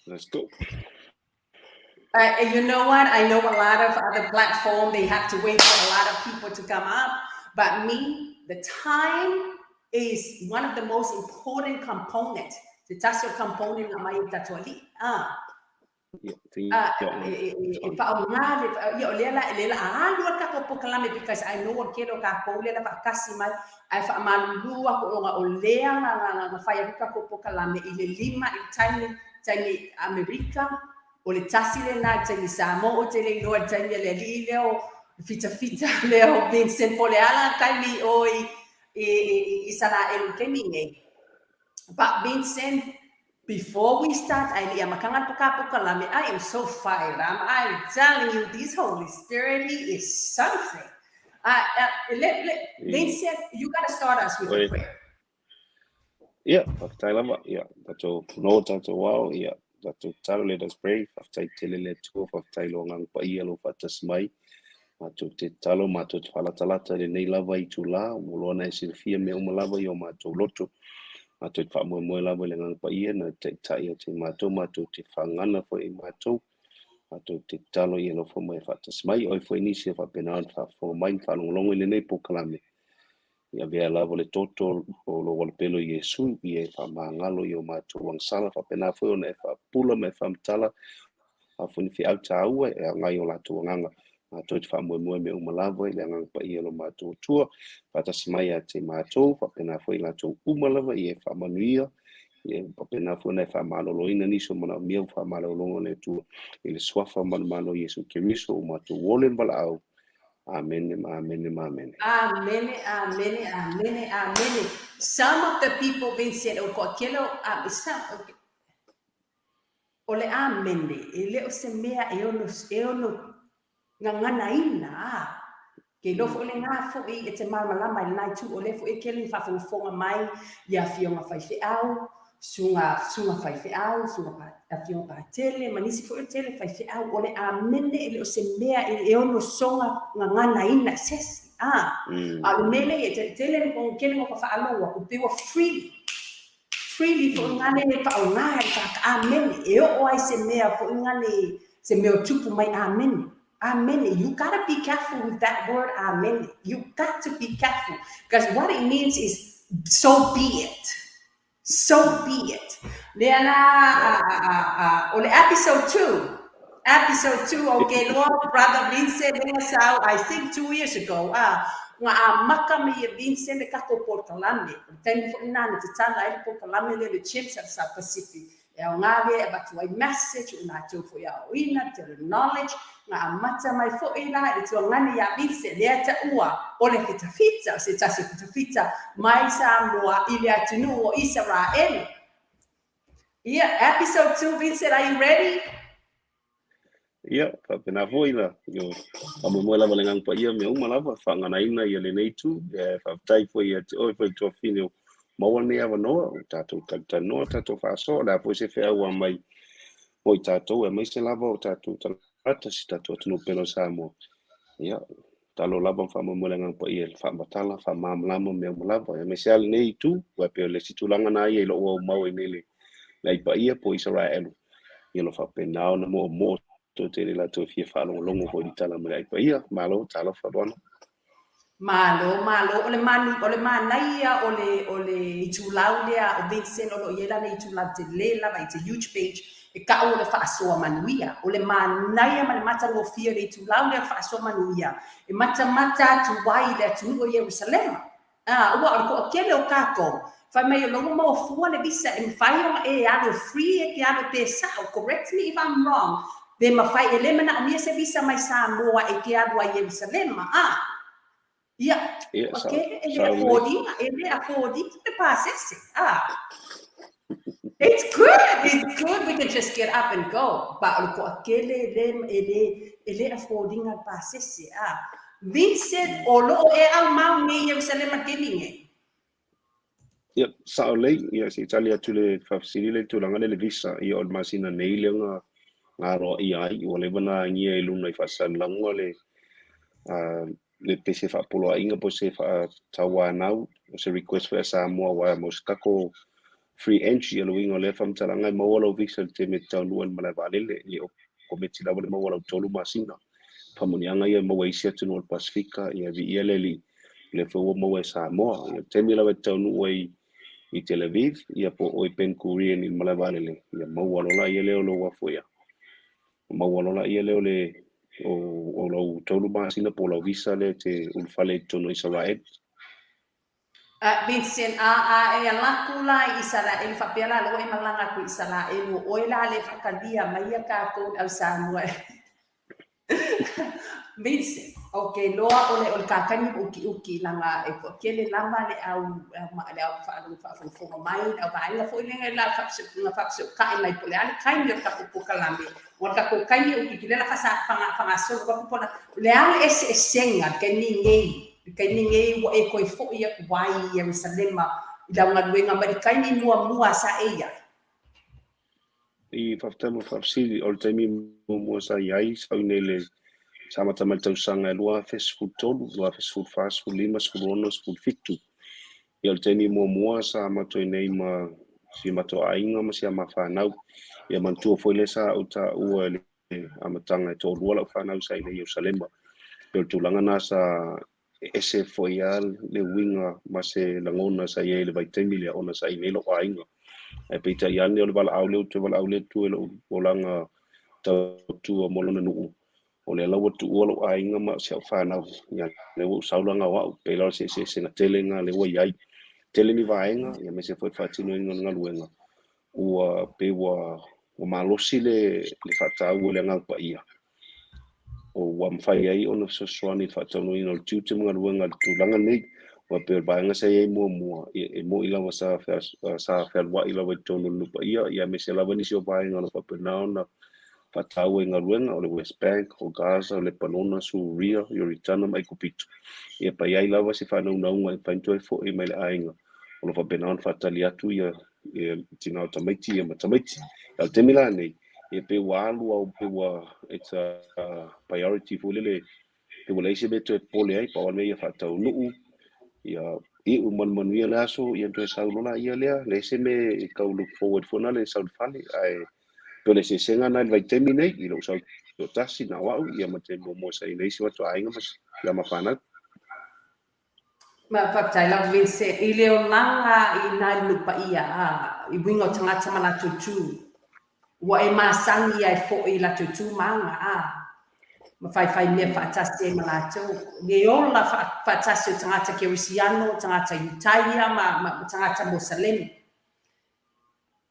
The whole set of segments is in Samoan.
Let's go. You know what? I know a lot of other platform, they have to wait for a lot of people to come up. But me, the time is one of the most important component. The tasi component na mai tatuali. Ah. E faaaoga le ia o lea la le la alu a tatou polokalame because I know o le tele o tatou lea na faatasi mai ae faamalulu aku ona o lea na fai atu tatou polokalame i le 5 i le taimi Amerika o le 1 lena i le taimi Samoa ou te le iloa i le taimi a le alii lea o fitafita lea o Vincent po o le a lana taimi o i Isaraelu i le taimi nei. But Vincent, before we start, ai le amataga le polokalame, I am so fired up. I'm telling you, this Holy Spirit, he is something. Vincent, you got to start us with a prayer. Ia, faafetai lava. Ia, tatou no tatou ao, ia, tatou tatalo, let us pray. Faafetai tele le Atua, faafetai lo agaga paia lo faatasi mai. Matou te tatalo, matou te faalatalata i lenei lava itulā, ua loa na e silafia mea uma lava i o matou loto. Matou te faamoemoe lava i le agaga paia na taitai ia te matou, matou te faagana foi i matou. Matou te tatalo ia alofa mai e faatasi mai. Oi foi nisi e faapena ona faafofoga mai ma faalogologo i lenei polokalame. Ia avea lava le toto o lou alopelo Iesu ia e faamagalo i o matou agasala faapena foi ona e faapula ma e faamatala a foi ni feau taua e agai o latou agaga. Matou te faamoemoe mea uma lava i le agaga paia o lo matou Atua. Faatasi mai ia te matou, faapena foi i latou uma lava ia e faamanuia, ia faapena foi ona e faamaloloina nisi o manaomia ua faamalologa o le Atua. I le suafa manumalo o Iesu Keriso ua matou ole ma valaau. Amene, amene, amene. Amene, amene, amene, amene. Some of the people, Vincent, o toatele, some, okay. O le amene, e le o se mea e ono gaganaina, a. Ke iloa foi lena foi e te malamalama i lena itu o lea foi e tele ni faafogafoga mai i afioga faifeau, susuga faifeau, susuga afioga patele, ma nisi foi o tele faifeau, o le amene e le o se mea e ono soga gaganaina i se isi, a. A o le mea lea e tele tele no ka faalogo atu, pe ua freely foi ngane e faaaoga i le tagata amene, e oo ai se mea foi ngane se mea o tupu mai amene. Amen. You gotta be careful with that word, amen. You got to be careful because what it means is so be it. So be it. Lea la o le episode 2. Episode 2, okay, Lord, Brother Vincent lea sau, I think 2 years ago, nga amata me ia Vincent le tatou polokalame. O le taimi foi lena na tatala ai le polokalame lea le Chips of South Pacific. E aoga lea e avatu ai message o latou foi aoaoina, tele knowledge, nga amata mai foi la i le tuagani ia Vincent, lea taua o le fitafita, o se tasi o fitafita mai Samoa i le atunuu o Isaraelu. Yeah, episode 2, Vincent, are you ready? Ia, faapena foi la, io, faamoemoe lava le agaga paia mea uma lava, faaganaina ia lenei itu, e faafetai foi ia te oe foi tuafafine o maua lenei avanoa, o tatou talatalanoa, tatou faasoa, o le a foi se feau a mai mo i tatou, aemaise lava o tatou tagata, si tatou atunuu pele o Samoa. Ia, talo lava ma faamoemoe le agaga paia i le faamatala, faamalamalama mea uma lava, aemaise lava lenei itu, aua pei o le isi tulaga na ia i lou aumau i nei le ai paia po o Isaraelu, ia lo faapena ona moomoo toatele latou e fia faalogologo foi i tala mai le ai paia. Malo, talofa Luana. Malo, malo. O le manu, o le manaia o le itulau lea o Vincent o lo o i ai lana itulau tele lava, it's a huge page, e ka'u o le Faasoa Manuia. O le manaia ma le matagofie o le itulau lea o le Faasoa Manuia, e matamata atu ai i le atunuu o Ierusalema. Ah, ua o le toatele o tatou, fai mai o lou maua fua le visa e mafai ona e alu free e te alu pe sa'o, correct me if I'm wrong, pe mafai e lē manaomia se visa mai Samoa e te alu ai Ierusalema, a. Ia, Ia, o tele e le sao lelei. Afford-ina, e le afford-ina le pasese, a. It's good, it's good. We can just get up and go. But o le toatele e le afford-ina le pasese, a. Vincent, o loo e aumau nei Ierusalema taimi nei. Ia, sao lelei, ia se i tali atu le faafesili le tulaga lea le visa, ia o le masina nei lea na aloaia ai, ua leva na agia i luga i faasalalauga le pese faapoloaiga po o se faatauanau, o se request foi a Samoa aua mo se tatou Free entry, o le uiga o lea faamatalaga e maua lau visa i le taimi e te taunuu ai i le malae vaalele, ia o kometi lava le maua lau 3 masina. Faamanuiaga ia e maua e isi atunuu o le Pasefika, ia viia le Alii, o lea foi ua maua e Samoa. Ia, le taimi lava e te taunuu ai i Tel Aviv, ia po o i Ben Gurion i le malae vaalele, ia maua loa laia lea o lou afo ia. Maua loa laia lea o le o lau 3 masina po o lau visa lea e te ulufale i totonu o Israel. Vincent, a e alaku la i Isaraelu faapea la loa e malaga atu i Isaraelu o oe la le faatalia mai ia tatou le au Samoa. Vincent, okay, loa o le kakani uki uki langa e toatele lava le au le au faafogafoga mai le au vaega foi lenei la faafesootaiga mai po o le a le taimi o le tatou polokalame o le tatou taimi uki le la faagasolo atu po o le a le eseesega le taimi nei, le taimi nei ua e toe fo'i atu ai i Ierusalema i lau galuega mai le taimi muamua sa e i ai. I faafetai mo le faafesili. O le taimi muamua sa i ai sau nei le sa amata mai le tausaga e 2013, 2014, 15, 16, 17. Ia, o le taimi muamua sa matou nei ma si matou aiga ma si a mafanau. Ia manatua foi lea sa ou taua i le amataga e toalua lau fanau sa i nei Ierusalema. Pe o le tulaga na sa ese foi lava le uiga ma se lagona sa i ai i le vaitaimi lea ona sa i nei lou aiga. Ae peitai ane o le valaau lea ua toe valaau le Atua i lou olaga tautua mo lona nuu. O lea la ua tuua lou aiga ma si au fanau. Ia, lea ua ou sau laga o au. Pei la o se eseesega tele lena lea ua i ai. Tele ni vaega, ia aemaise foi le faatinoina o le galuega. Ua pei ua malosi le faataua i le Agaga Paia. O ua mafai ai ona fesoasoani i le faataunuuina o le tiute ma galuega i le tulaga nei. Ua pei o le vaega sa i ai muamua, e moi lava sa fealuai lava i totonu o le nuu paia, ia aemaise lava nisi o vaega o lo o faapena ona faataua i galuega, o le West Bank, o Gaza, o Lepanona, Suria, Ioritana ma Aikupito. Ia pa i ai lava se faanaunauga e mafai ona toe fo'i mai le aiga o lo o faapena ona faatali atu ia tina o tamaiti ia ma tamaiti. A o le taimi la nei, ia pe ua alu au pe ua it's a priority foi lele, pe ua leai se mea toe popole ai, pau lava le mea ia faataunuu, ia iu ma le manuia le aso, ia toe sau loa laia lea, leai se mea e tau look forward foi lea sau i le fale. Ae pe o le eseesega lena i le vaitaimi nei, i lou sau toatasi na o au, ia ma te muamua sa i nei si o matou aiga ma si ama fanau. Ma faafetai lava Vincent i le olaga i nai nuu paia a i uiga o tagata ma latou tu. Ua e masani ai fo'i i latou tu ma aga a ma faifai mea faatasi ai ma latou. Le ola faatasi o tagata Kerisiano, tagata Iutaia ma tagata Mosalemi.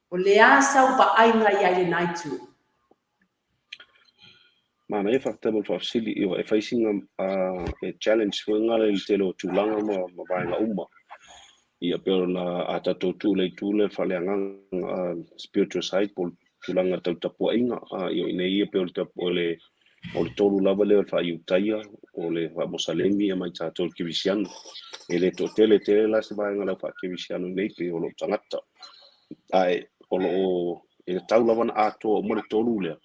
O le a sau vaaiga i ai lenā itu? Manaia, faafetai mo le faafesili. Ioe, e fai sina e challenge foi lena i le tele o tulaga ma vaega uma. Ia pei ona a tatou tu i le itu lea faaleagaga, spiritual side, po o le tulaga tau tapuaiga, ia i nei ia pei o le tolu lava lea o le faa-Iutaia, o le faa-Mosalemi ma i tatou le Kerisiano. E le toatele tele la se vaega o le au faa-Kerisiano nei pei o lou tagata. Ae o lo o e tatau lava ona atoa uma le tolu lea,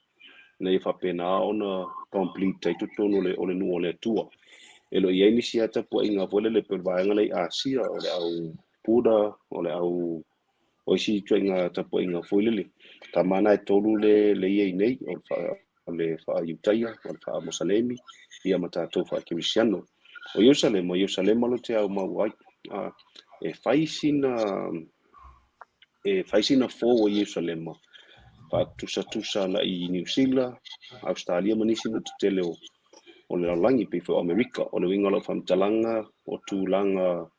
ina ia faapena ona complete ai totonu o le nuu o le Atua. E le o i ai nisi lava tapuaiga foi lele pei o le vaega lea i Asia, o le au Buddha, o le au o isi ituaiga tapuaiga foi lele. Tama na e tolu le i ai nei, o le faa-Iutaia, o le faa-Mosalemi, ia ma tatou faa-Kerisiano. O Ierusalema, o Ierusalema lo te au mau ai. E fai sina fou o Ierusalema, faatusatusa ana i Niu Sila, Australia ma nisi motu tele o le lalolagi pei foi o Amerika. O le uiga o lau faamatalaga o tulaga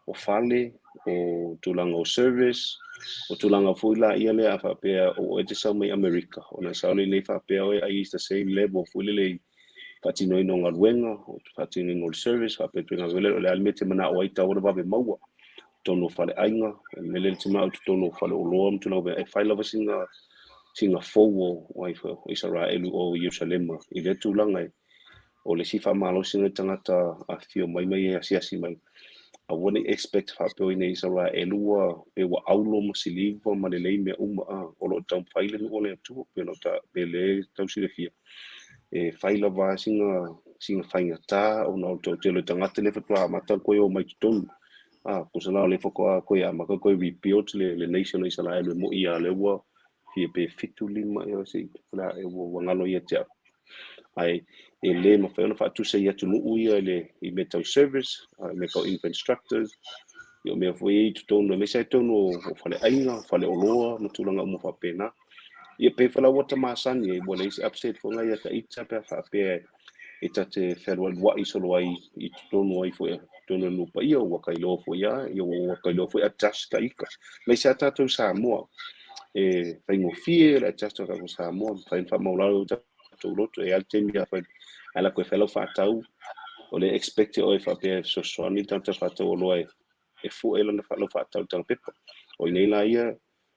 o fale, o tulaga o service, o tulaga foi la ia lea a faapea o oe te sau mai Amerika, ona e sao lelei faapea oe ai is the same level foi lele i faatinoina o galuega, o faatinoina o le service, faapea ituaiga foi lele o le a le mea e te manao ai tau ona vave maua totonu o faleaiga, o le mea lea te manao totonu o faleoloa ma tulaga e fai lava sina fou o ai foi o Isaraelu o Ierusalema i lea tulaga e o le isi faamalosi nai tagata afifio mai mai e asiasi mai. Aua ne i expect faapea o i nei Isaraelu ua pe ua aulo ma siliva ma lelei mea uma a o lo o taumafai le nuu o le Atua pe o ta pe le tau silafia e fai lava sina faigata ona o le toatele o tagata lea faatoa amata ona toe o mai totonu. A tusa la o lea faatoa toe amata toe rebuild le nation o Isaraelu, e mo'i a lea ua fia pe 75 ea se la e ua galo ia te au. Ae e le mafai ona faatusa i atunuu ia i mea tau service, mea tau infrastructures, ia o mea foi ia i totonu, aemaise ai totonu o faleaiga, faleoloa ma tulaga uma faapena. Ia pe foi la ua ta masani ai, ua leai se upset foi ia ta ita pe a faapea e ta te fealualuai solo ai i totonu ai foi totonu o nuu paia, ua kailoa foi a, ia ua kailoa foi adjust ta ita. Aemaise a tatou Samoa, e faigofie le adjust o tatou Samoa, mafai ona faamaulalo tatou loto, e ai le taimi a fai ai la koe fai lau faatau, o le expect oe faapea e fesoasoani le tagata faatau oloa e fue lana lau faatau i le tagapepa. O i nei la ia,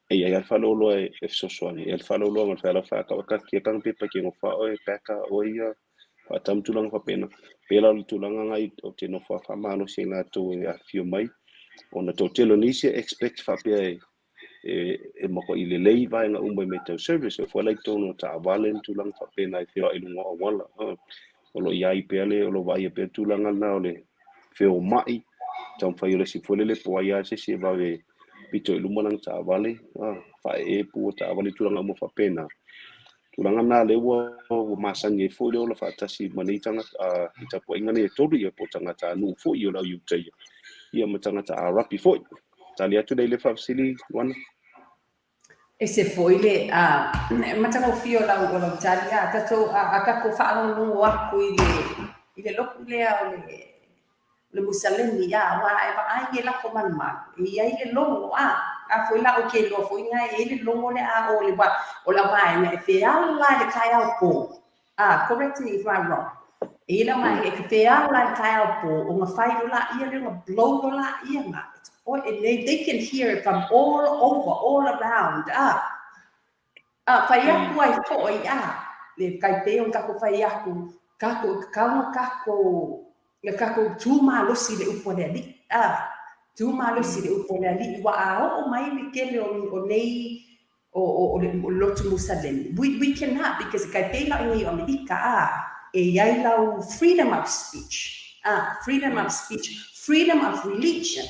e i ai lava le faleoloa e fesoasoani, e i ai le faleoloa ma le fai lau faatau e kati e pepa ke ngofa oe, peka oe ia, faatau ma tulaga faapena. Pe la o le tulaga ngai o te nofo faamalosi ai latou e afifio mai, ona toatele o nisi e expect faapea e matuai lelei vaega uma i mea tau service, e foi la i totonu o taavale ma tulaga faapena e feoai i luga o auala. O lo o i ai pea le, o lo o vaaia pea le tulaga lena o le feomai, taumafai o le isi foi lele po o ai lava se isi e vave pito i luma lana taavale, faaee pu o taavale, tulaga uma faapena. Tulaga na lea ua masani ai foi le ola faatasi ma nei tagata i tapuaiga nei e tolu, ia po o tagatanuu foi o le au Iutaia, ia ma tagata Arapi foi. Tali atu lea i le faafesili, Luana. E se foi le matagofie o lau tali a tatou a tatou faalogologo aku i le lotu lea o le Musalemi a ua e vaai e lako malumalu e iai le logo a foi la o ke loa foi ngai e le logo le a o le wa o la vaega e feala i le taeao po a. Correct me if I'm wrong, e la vaega e feala i le taeao po o nga fai lo la ia le nga blow lo la ia nga and they can hear it from all over, all around. Fai aku ai foi a le kai pe o kako fai aku kako kaunga kako ia kako tu malosi le upu a le Alii tu malosi le upu a le Alii ua a oo mai le kele o nei o le lotu Musalemi. We cannot because kai pe la nei o Amerika e iai lau freedom of speech, freedom of speech, freedom of religion,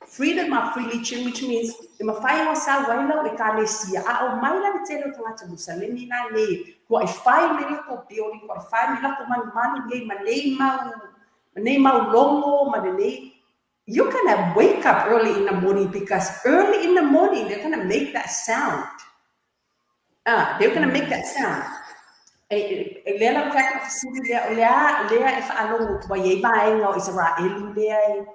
freedom of religion, which means e mawhai o sa wai lau e kalesia a o mai la le tele o tagata Musalemi la nei kua e fai me lako building, kua e fai me lako manumanu nei ma nei mau logo ma nei. You're gonna wake up early in the morning because early in the morning they're gonna make that sound. They're gonna make that sound. E lea la fai fesili lea o lea e faalogo ua iai vaega o Isaraelu lea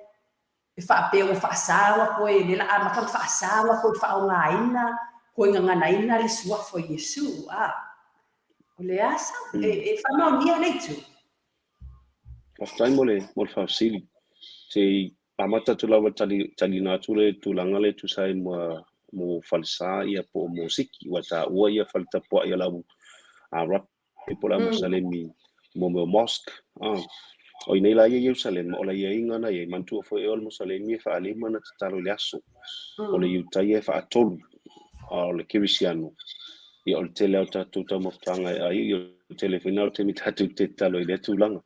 e faapea ua faasaua koe le la amata ona faasaua koe faaaogāina koe gaganaina le suafa o Iesu o le asa e faamaonia le itu. Faafetai mo le faafesili. Se i amata atu lava tali taliina atu le tulaga le tusa ai ma mo falesa ia po o mosiki ua taua ia fale tapuai a lau Arapi po o le Musalemi mo mea o mosque. O i nei la ia Ierusalema, o le aiaiga na iai, manatua foi o le Musalemi e faalima na tatalo i le aso. O le Iutaia e faatolu, a o le Kerisiano, ia o le tele o tatou taumafataga e ai, ia o le tele foi na o le taimi tatou te tatalo i lea tulaga.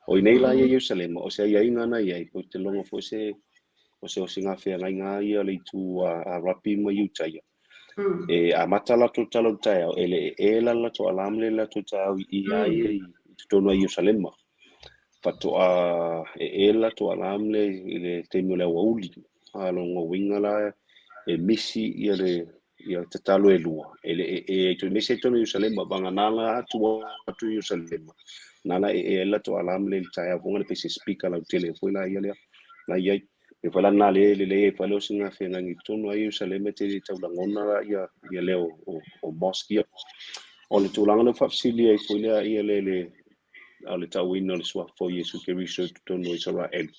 O i nei la ia Ierusalema, o se aiaiga na iai, po te logo foi se o se osigafeagaiga ia o le itu Arapi ma Iutaia. E amata latou tatalo i le taeao, e le ee la latou alarm le latou taeao i ia ia i totonu o Ierusalema. Faatoa ee le latou alarm le i le taimi o le aoauli. A lona uiga la e misi ia le ia tatalo e lua. E le ee ai aemaise ai totonu o Ierusalema, vagana la atu atu i Ierusalema. Na la ee ai le latou alarm le i le taeao foi le pei se speaker lautele foi la ia lea na i ai. E foi la na le lelei ai foi le osigafeagaiga i totonu ai Ierusalema e te le taulagona la ia leo o mosque ia. O le tulaga lea ua faafesili ai foi lea ia le o le tauina o le suafa o Iesu Keriso i totonu o Isaraelu.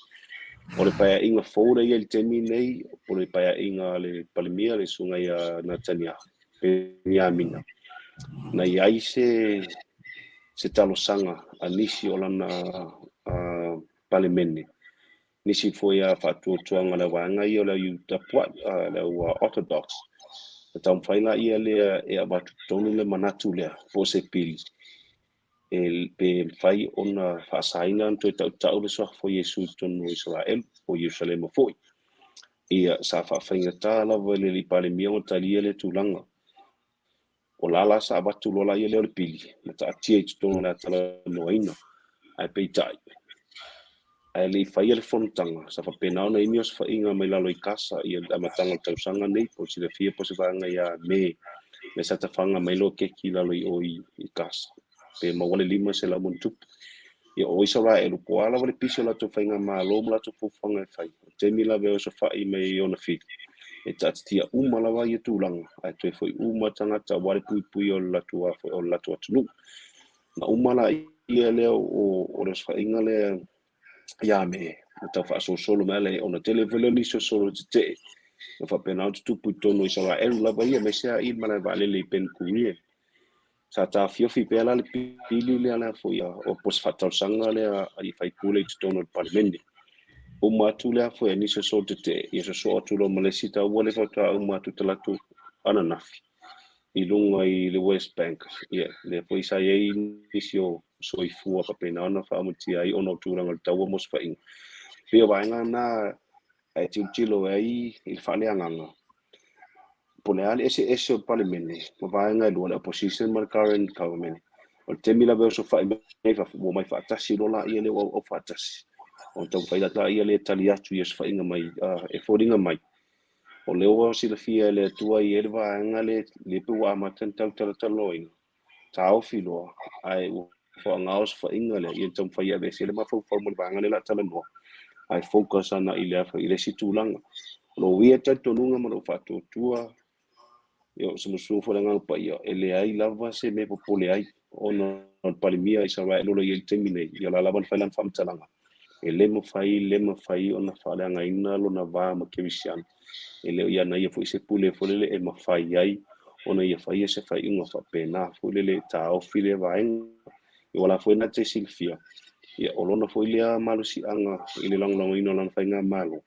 O le paeaiga fou lea i le taimi nei, o le paeaiga a le Palemia, le susuga ia Netanyahu, Peniamina. Na i ai se talosaga a nisi o lana palemene, nisi foi a faatuatuaga le vaega ia o le au tapuai, le au Orthodox. Na taumafai la ia lea e avatu totonu le manatu lea, po o se pili, e pe mafai ona faasaina ona toe tautau le suafa o Iesu i totonu o Isaraelu, o Ierusalema foi. Ia, sa faafaigata lava i le alii Palemia ona talia lea tulaga. O la la sa avatu loa laia lea o le pili ma taatia i totonu o le a talanoaina. Ae peitai, ae le i faia le fonotaga, sa faapena ona imi osofaiga mai lalo i Kasa i le amataga o le tausaga nei, po o silafia po o se vaega ia Me, le sa tafaga mai loa keki i lalo i o i Kasa, pe maua le 500 ma ona tupu. Ia, o Isaraelu, po o a lava le pisi o latou faigamalo ma latou fuafuaga e fai, o taimi lava e osofai mai ona fili, e taatitia uma lava ia tulaga, ae toe foi uma tagata aua le puipui o le latou, o le latou atunuu. Na uma la ia lea o le osofaiga lea ia Me, na tau faasolosolo mai ala ona tele foi lea o nisi o solo tetee na faapena ona tutupu i totonu o Isaraelu lava ia, aemaise lava i le malae vaalele i Ben Gurion. Sa taofiofi pea la le pili lea la foi o po o se faatalosaga lea a alii faipule i totonu o le Palemene. Uma atu lea foi a nisi o solo tetee, ia sosoo atu loa ma le isi taua lea faatoa uma atu talaatu ananafi i luga i le West Bank. Ia, lea foi sa i ai nisi o soifua faapena ona faamatia ai ona o tulaga o le taua ma osofaiga. Pei o vaega na ae tilotilo ai i le faaleagaga. Po o le a le eseese o le Palemene ma vaega e lua, le opposition ma le current government. O le taimi lava e osofai mai fafo, ua omai faatasi loa laia lea ua auau faatasi. Ona taumafai laia lea e tali atu i osofaiga mai e foliga mai. O lea ua silafia e le Atua i ai le vaega lea lea pe ua amata ona tau talatalanoaina. Taofi loa, ae ua faaaoga osofaiga lea ia taumafai e aveese le mafaufau ma le vaega lea o le a talanoa, ae focus ana i le i le isi tulaga. O lou ia talitonuga ma lou faatuatua, ia, o se musu foi le Agaga Paia, e leai lava se mea popole ai ona o le Palemia Isaraelu o lo o i ai i le taimi nei, ia o la lava na fai lana faamatalaga. E le mafai, le mafai ona faaleagaina lona va ma Kerisiano. E le o ia na ia foi se pule foi lele e mafai ai ona ia faia se faaiuga faapena foi lele e taofi lea vaega. Ia ua la foi na te silafia, ia o lona foi lea malosiaga i le lagolagoina o lana faigamalo,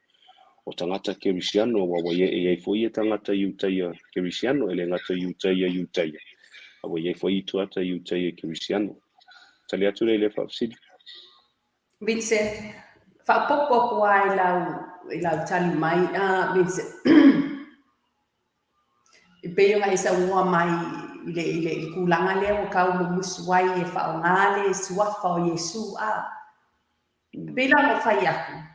o tagata Kerisiano, aua ua i ai foi ia tagata Iutaia Kerisiano, e le gata Iutaia Iutaia, a ua i ai foi tagata Iutaia Kerisiano. Tali atu lea i le faafesili. Vincent, faaopoopo atu lava i lau tali mai, Vincent. E pei ona e saunoa mai i le tulaga lea ua tau mumusu ai e faaaoga le suafa o Iesu a. E pei la ona ou fai atu,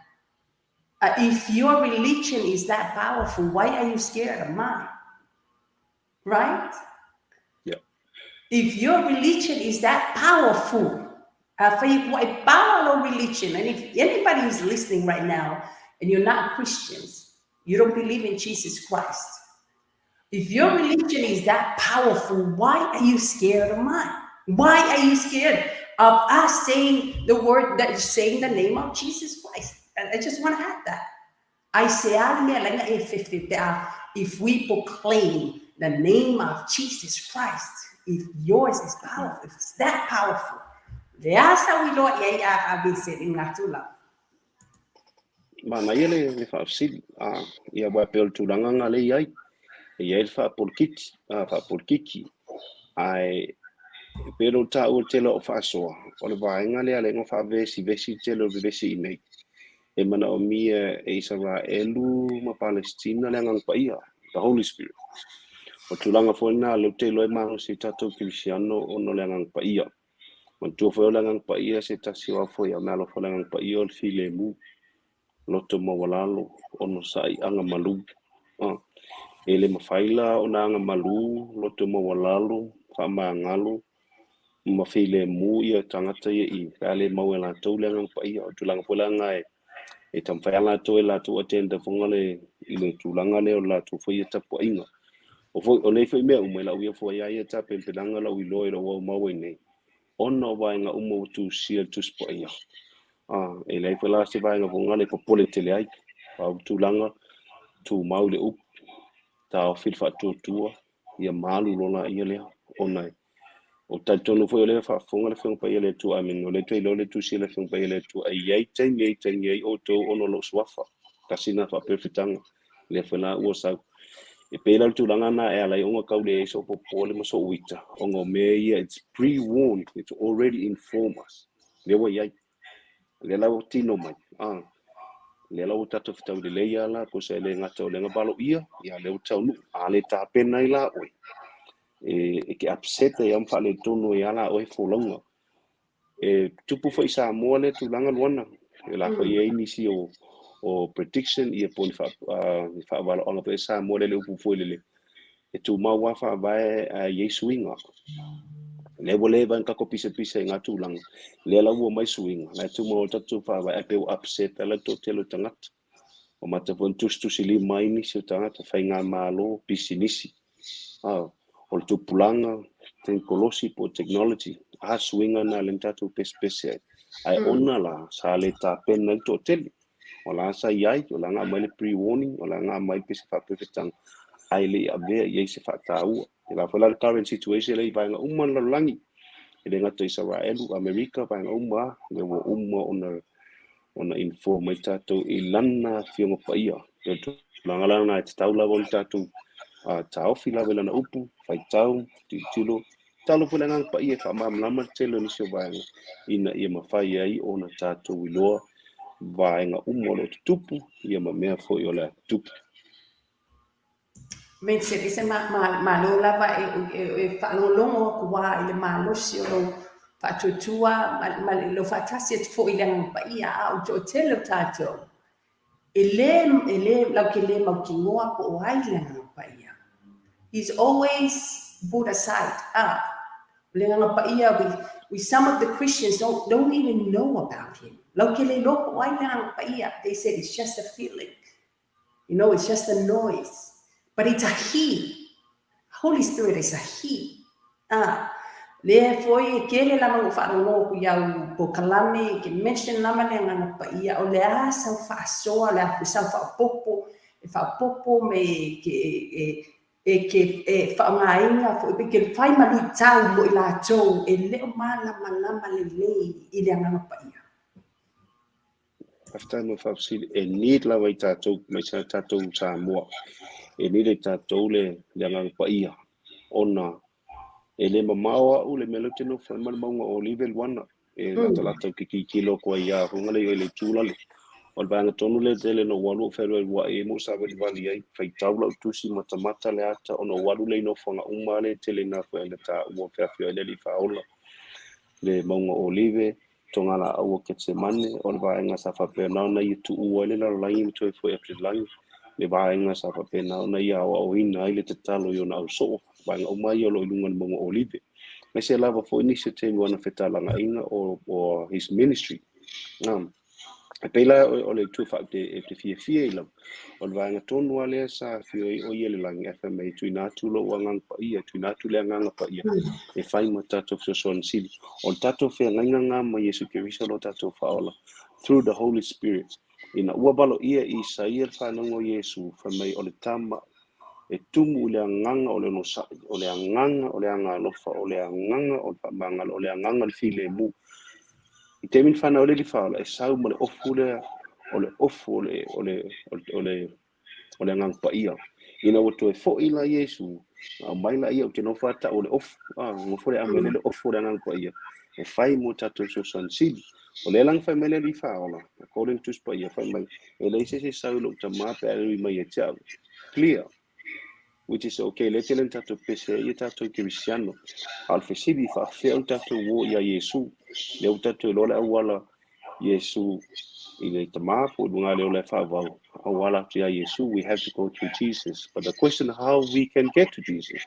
if your religion is that powerful, why are you scared of mine? Right? Yeah. If your religion is that powerful, power lou religion, and if anybody who's listening right now and you're not Christians, you don't believe in Jesus Christ. If your religion is that powerful, why are you scared of mine? Why are you scared of us saying the word that saying the name of Jesus Christ? I just want to add that. I say, if we proclaim the name of Jesus Christ, if yours is powerful, if it's that powerful, lea sa uiloa i ai a Vincent i ngā tulaga. Manaia le faafesili. Ia ua pei o le tulaga na le i ai. E i ai le faapolokiki, faapolokiki. Ae pei o taua tele o faasoa, o le vaega lea le ngo faavesivesi tele o vevesi i nei. E manaomia e Isaraelu ma Palestina le Agaga Paia, the Holy Spirit. O tulaga foi na lea ou te iloa e malosi i tatou Kerisiano ona o le Agaga Paia. Manatua foi o le Agaga Paia se tasi o afoi a meaalofa o le Agaga Paia o le filemu, loto maualalo, onosai agamalu. E le mafai la ona agamalu, loto maualalo, faamagalo, ma filemu ia tagata ia i pe a le mau e latou le Agaga Paia. O tulaga foi la na e taumafai lava latou e latou agenda foga le i le tulaga lea o le latou foi ia tapuaiga. O foi o nei foi mea uma i lau ia foi ia tapenapenaga lau iloa i lou aumau ai nei, ona o vaega uma ua tusia le Tusi Paia. E leai foi la se vaega foga le popole tele ai. Pau tulaga tumau le upu, taofi le faatuatua, ia malu loa laia lea ona o talitonu foi o lea faafofoga le Afioga Paia le Atua. Amene. O lea toe iloa le tusi a le Afioga Paia le Atua e i ai taimi e taimi ai outou ona o lou suafa. Tasi na faaperefetaga lea foi la ua sau. E pei la o le tulaga na e ala ai ona tau leai sou popole ma sou ita ona o mea ia, it's pre-warned, it's already informed us. Lea ua i ai. Lea la ua tino mai. Lea la ua tatou fetaui lelei lava la, kosa e le gata o le agavaloia, ia lea ua taunuu. A le tapena ai la oe, e te upset ai lava ma faaletonu ai lava la oe folauga. E tupu foi i Samoa lea tulaga Luana, e la foi e i ai nisi o prediction ia po o ni faavaloaga foi a Samoa lea le upu foi lele, e tumau lava faavae ae i ai suiga. Lea ua leva ona tatou pisapisa i ngā tulaga, lea la ua omai suiga, la e tumau ai le tatou faavae ae pei ua upset ai la le toatele o tagata. Ua mata foi ona tusitusilima ai nisi o tagata, faigamalo, pisinisi, o le tupulaga, tenikolosi po o technology, a suiga na lea na tatou pesepese ai. Ae ona la, sa le tapena ai le toatele. O la sa i ai, o la na aumai le pre-warning, o la na aumai pei se faapefetaga, ae le i avea i ai se faataua. E la foi la le current situation lea i vaega uma o le lalolagi, e le gata i Isaraelu, Amerika, vaega uma lava, lea ua uma ona inform mai tatou i lana Afioga Paia. O le tulaga la lena e tatau lava ona tatou taofi lava i lana upu, faitau, tilotilo, tatalo foi le Agaga Paia e faamalamalama le tele o nisi o vaega ina ia mafai ai ona tatou iloa vaega uma o lo o tutupu ia ma mea foi o le a tutupu. Vincent, e se malo lava e faalogologo atu lava i le malosi o lou faatuatua ma lou faatasi atu foi i le Agaga Paia, a o le toatele o tatou, e le latou te le mautinoa po o ai le Agaga Paia. He's always put aside. Ah, le Agaga Paia, we some of the Christians don't even know about him. Latou te le iloa po o ai le Agaga Paia. They said it's just a feeling. It's just a noise. But it's a he. Holy Spirit is a he. Ah, lea foi e tele lava na ou faalogo atu i au polokalame ke mention lava le Agaga Paia o le a sau faasoa le a sau faaopoopo e faaopoopo me ke e ke e faaaogaina foi pe ke fai ma luitau mo i latou e le o malamalama lelei i le Agaga Paia. Faafetai mo le faafesili. E need lava i tatou, mai sa tatou Samoa. E need i tatou le Agaga Paia ona e le mamao au le mea lea ou te nofo ai ma le mauga o Olive Luana. E latalata ou te tilotilo atu ai ia fuga le i le itu lale. O le vaega tonu lea tele na ou alu ou fealualuai ai ma ou savalivali ai, faitau lau tusi matamata le ata ona ou alu lea i nofoaga uma lea e tele ina foi na taua feafioai le Alii Faaola. Le mauga o Olive, togalaau o Ketsemane, o le vaega sa faapena ona ia tuua ai le lalolagi ma toe foi atu i le lagi, le vaega sa faapena ona ia aoaoina ai le tatalo i ona ausoo, vaega uma ia o lo o i luga o le mauga o Olive. Aemaise lava foi nisi o taimi o ana fetalagaiga o his ministry. E pei la o le itu e te fiafia i lau, o le vaega tonu lava lea sa afio ai o ia i le lagi ae fai mai e tuuina atu lou Agaga Paia, tuuina atu le Agaga Paia e fai ma tatou fesoasoani sili. O le tatou feagaiga lena ma Iesu Keriso lo tatou Faaola through the Holy Spirit. Ina ua valoia e Isaia le fanauga o Iesu, fai mai o le tama e tumu i le agaga o le onosai, o le agaga o le agalofa, o le agaga o le faamagalo, o le agaga o le filemu. I taimi na fanau ai le Alii Faaola, e sau ma le ofu lea, o le ofu o le Agaga Paia. Ina ua toe foi la Iesu, na aumai la ia ou te nofo lava tau o le ofu, nofo le aumai le ofu o le Agaga Paia, e fai mo tatou fesoasoani sili. O lea la na fai mai le Alii Faaola, according to Tusi Paia, fai mai, e leai se isi e sau i lou tama pe a le ui mai ia te au. Clear. Which is okay, lea tele na tatou pese ai ia tatou kerisiano. A o le fesili, faafefea ona tatou o ia Iesu. Lea ua tatou iloa le auala Iesu i le tama po o luga le ola e faavau. Auala atu ia Iesu, we have to go through Jesus. But the question, how we can get to Jesus?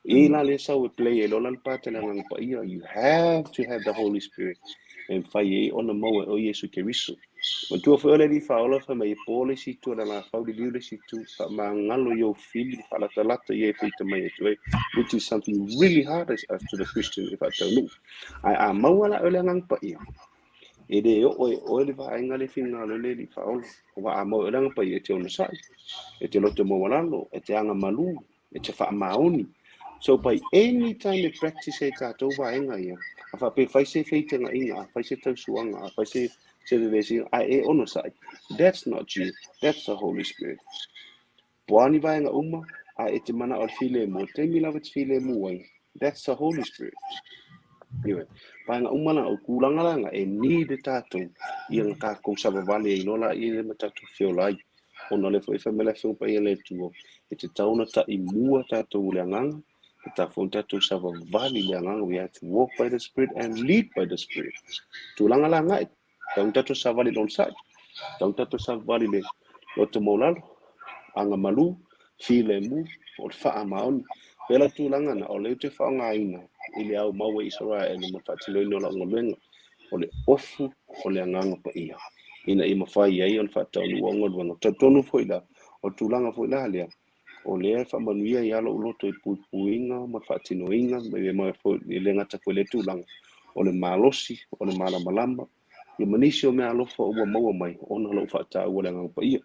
I la le sau e play e lola le pata le Agaga Paia. You have to have the Holy Spirit. E mawhai e ona maua e o Iesu Keriso. Matua foi o le Alii Faaola fai mai e po le isi itu o le alafau liliu le isi itu, faamagalo i ou fili, faalatalata i ai feita mai atu ai, which is something really hard as to the Christian e faataunuu. Ae a maua la oe le Agaga Paia, e le oo e oe le vaega le finagalo le Alii Faaola. Aua a maua e oe le Agaga Paia, e te onosai, e te loto maualalo, e te agamalu, e te faamaoni. So by any time e practice ai tatou vaega ia, a faapea fai se feitagaina, a fai se tausuaga, a fai se vevesiga, ae e onosai, that's not you, that's the Holy Spirit. Po a ni vaega uma, a e te manao o le filemu, o le taimi lava e te filemu ai, that's the Holy Spirit. Ioe. Vaega uma la, o tulaga la na e need e tatou ia na tatou savavali ai loa laia lea ma tatou feola ai. Ona o lea foi e fai mai le Afioga Paia a le Atua, e tatau ona taimua tatou i le agaga, e tatau foi ona tatou savavali i le agaga. We have to walk by the Spirit and lead by the Spirit. Tulaga la na, e tatau ona tatou savali i le onosai, tatau ona tatou savavali i le loto maualalo, aga malu, filemu, o le faamaoni. Pela tulaga na, o lea ou te faaaogaina i le ao mau e Isaraelu ma le faatinoina o lau galuega, o le ofu o le Agaga Paia, ina ia mafai ai ona faataunuu au galuega. Talitonu foi la, o le tulaga foi la lea, o lea e faamanuia ai lou loto i puipuiga ma le faatinoina, ma e le gata foi i lea tulaga, o le malosi, o le malamalama, ia ma nisi o mea alofa ua maua mai ona o lou faataua le Agaga Paia.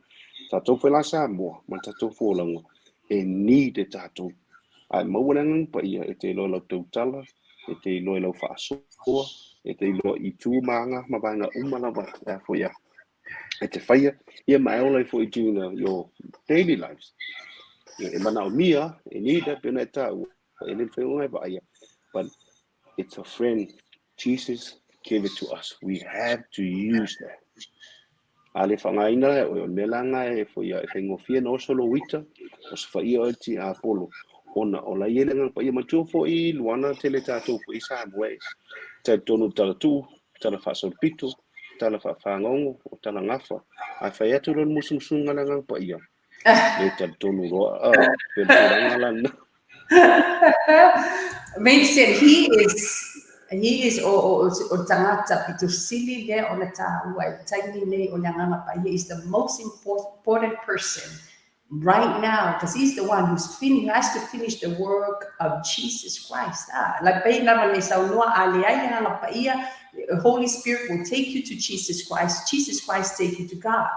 Tatou foi la Samoa ma le tatou folauga, e need e tatou. A e maua le Agaga Paia, e te iloa i lau tautala, e te iloa i lau faasoa, e te iloa i tu ma aga ma vaega uma lava e a foi a e te faia, ia ma e ola ai foi during your daily lives. E manaomia, e need e pei ona e taua, e le mafai ona e vaaia, but it's a friend. Jesus gave it to us. We have to use that. A le faaaogaina e oe, o le mea la lena e foi e faigofie ona oso lou ita, osofaia oe tiapolo, ona o la e i ai le Agaga Paia. Manatua foi Luana tele tatou foi i Samoa e talitonu i le tala tuu, tala faasolopito, tala faafagogo, o tala gafa. A fai atu loa le musumusuga a le Agaga Paia, le talitonu loa, pe o le tulaga la lena. Vincent, he is o tagata pito sili lea o le taua i le taimi nei o le Agaga Paia is the most important person right now because he's the one who has to finish the work of Jesus Christ. Ah, like pei lava nei saunoa a leai le Agaga Paia, the Holy Spirit will take you to Jesus Christ, Jesus Christ take you to God.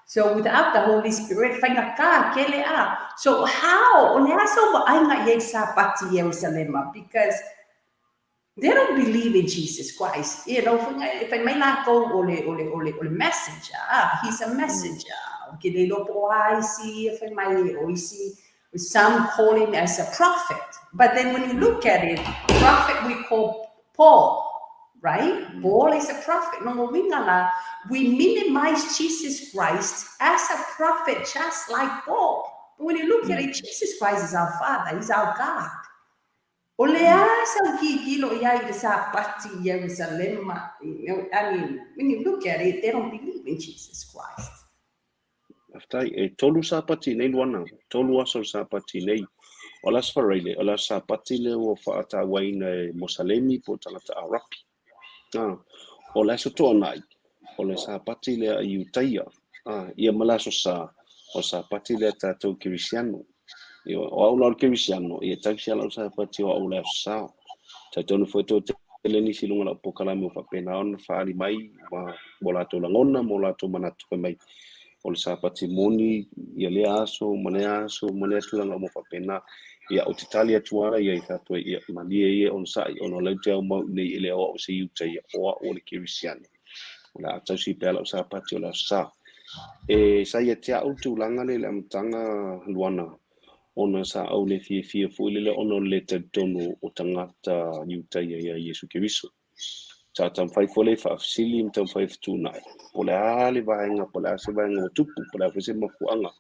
So without the Holy Spirit, faigata tele a. So how, o le a sau vaaiga i ai Sapati i Ierusalema? Because they don't believe in Jesus Christ. Fai mai latou o le messenger. Ah, he's a messenger. Ke le iloa po o a isi e fai mai o isi. Some call him as a prophet. But then when you look at it, prophet we call Paul, right? Paul is a prophet. No uiga la, we minimize Jesus Christ as a prophet just like Paul. But when you look at it, Jesus Christ is our Father, He's our God. O le a sau tilotilo i ai i le Sapati i Ierusalema. I mean, when you look at it, they don't believe in Jesus Christ. Faafetai. E 3 Sapati nei Luana, 3 aso o le Sapati nei. O le Aso Faraile, o le aso Sapati lea ua faatauaina e Mosalemi po o tagata Arapi. Ah, o le Aso Toonai, o le Sapati lea a Iutaia. Ah, ia ma le Aso Sa, o le Sapati lea a tatou Kerisiano. Ia, o au la o le Kerisiano, ia tausi lava lau Sapati o au le Aso Sa. Talitonu foi tou tele nisi i luga o lau polokalame ua faapena ona faaali mai ma o latou lagona ma o latou manatu fai mai o le Sapati moni ia lea aso ma lea aso ma lea tulaga uma faapena. Ia, ou te tali atu lava i ai faapea, ia malie ia onosai ona o lea ou te aumau i nei e le o au o se Iutaia, o au o le Kerisiano. O le a tausi pea lau Sapati o le Aso Sa. E sa ia te au le tulaga lea i le amataga Luana, ona sa ou le fiafia foi lele ona o le le talitonu o tagata Iutaia ia Iesu Keriso. Sa taumafai foi lea e faafesili ma taumafai e fetuunai, po o le a le vaega, po o le a se vaega ua tupu, po o le a foi se mafuaaga.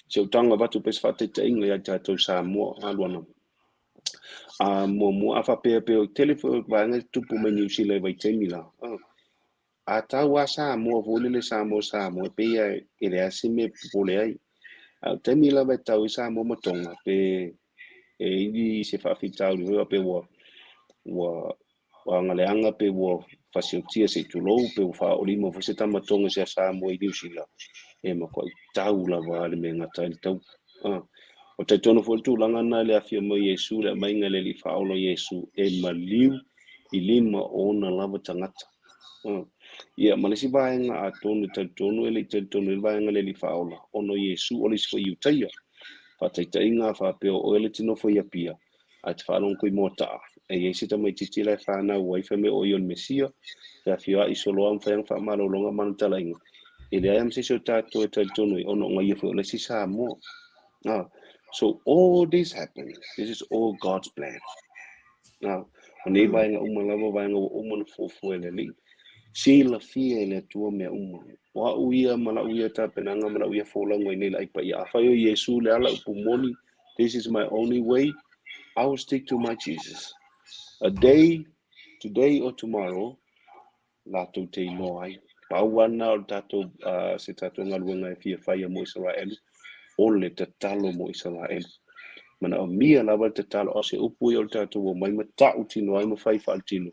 Si ou tago avatu pea se faataitaiga ia i tatou Samoa, a Luana. A muamua, a faapea pea o tele foi o vaega e tupu mai Niu Sila i vaitaimi la. A tau a Samoa foi lele Samoa Samoa, e pei e leai se mea e popole ai. A o le taimi lava e tau ai Samoa ma Tonga, pe e i se faafitauli foi faapea ua agaleaga pe ua fasiotia se i tulou, pe ua faaolima foi se tama Tonga i se Samoa i Niu Sila, e matuai tau lava le mea e gata ai le taua. O talitonu foi le tulaga lena i le afio mai o Iesu, le aumaiga e le Alii Faaola o Iesu, e maliu i lima o ona lava tagata. Ia, ma le isi vaega atonu e talitonu e le i talitonu i le vaega le Alii Faaola, ona o Iesu o le isi foi Iutaia. Faataitaiga faapea o oe le te nofo i Apia, ae te faalogo atu i Moataa, e i ai se tamaitiiti la e fanau ai, fai mai o ia o le Mesia, feafioai solo lava ma fai ana faamalologa ma ana talaiga, e leai lava ma se isi o tatou e talitonu ai, ona o ia foi o le isi Samoa. So all this happened, this is all God's plan. O nei vaega uma lava, vaega ua uma ona fuafua e le Alii. Silafia e le Atua mea uma. O a'u ia ma la'u ia tapenaga ma la'u ia folauga i nei la'i paia. Afai o Iesu le ala upu moni, this is my only way, I will stick to my Jesus. A day, today or tomorrow, latou te iloa ai. Pau ana o le tatou, se tatou galuega e fia faia mo Isaraelu, o le tatalo mo Isaraelu. Manaomia lava le tatalo, a o se upu ia o le tatou omai ma ta'utino ai ma fai faaletino.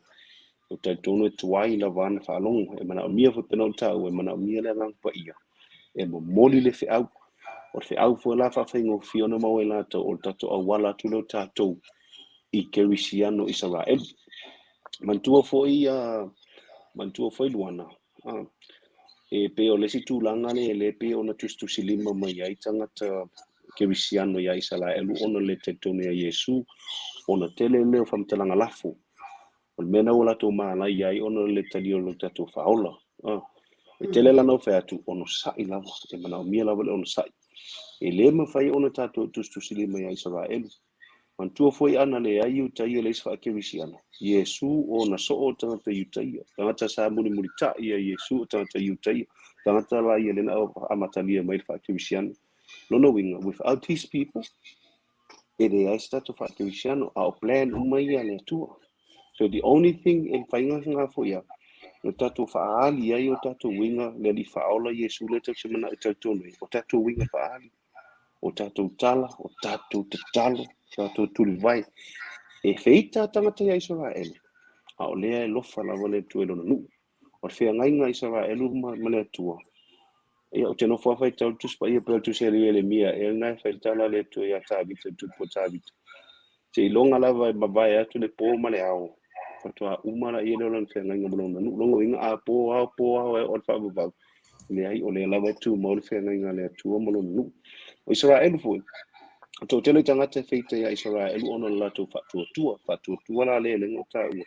O talitonu e tuai lava ana faalogo. E manaomia foi pena o ta'u, e manaomia le Agaga Paia e momoli le feau. O le feau foi la faafaigofie ona maua e latou, o le tatou auala atu lea o tatou i Kerisiano Isaraelu. Manatua foi, manatua foi Luana, e pei o le isi tulaga lea e le pei ona tusitusilima mai ai tagata Kerisiano iā Isaraelu ona le talitonu iā Iesu, ona tele lea o faamatalaga lafo. O le mea lena ua latou malaia ai ona le talia o lo tatou faaola. E tele lana o fai atu, onosa'i lava, e manaomia lava le onosa'i. E le mafai ona tatou tusitusilima iā Isaraelu. Manatua foi ana leai Iutaia le isi faakerisiano, Iesu ona soo o tagata Iutaia, tagata sa mulimulita'i ia Iesu o tagata Iutaia, tagata la ia lea na amatalia mai le faakerisiano. Lona uiga, without his people, e leai se tatou faakerisiano, a o plan uma ia a le Atua. So the only thing e mafai foi ia, o tatou faaali ai o tatou uiga le Alii Faaola Iesu lea tatou te mana'o e talitonu ai, o tatou uiga faaali, o tatou tala, o tatou tatalo, tatou tulivae. E feita tagata ia Isaraelu, a o lea e lofa lava le Atua i lona nuu. O le feagaiga a Isaraelu ma le Atua. Ia, ou te nofo lava faitau le Tusi Paia pei o le Tusi a Ielemia ea lena e fai le tala a le Atua ia Tavita, le tupu o Tavita. Seiloga lava e mavae atu le po ma le ao, faatoa uma laia lea o lana feagaiga ma lona nuu. Lona uiga a po ao, po ao e oo i le faavavau, leai, o lea lava e tumau le feagaiga a le Atua ma lona nuu. O Isaraelu foi, o toatele o tagata e feita ia Isaraelu ona o le latou faatuatua. Faatuatua la lea lenga o taua.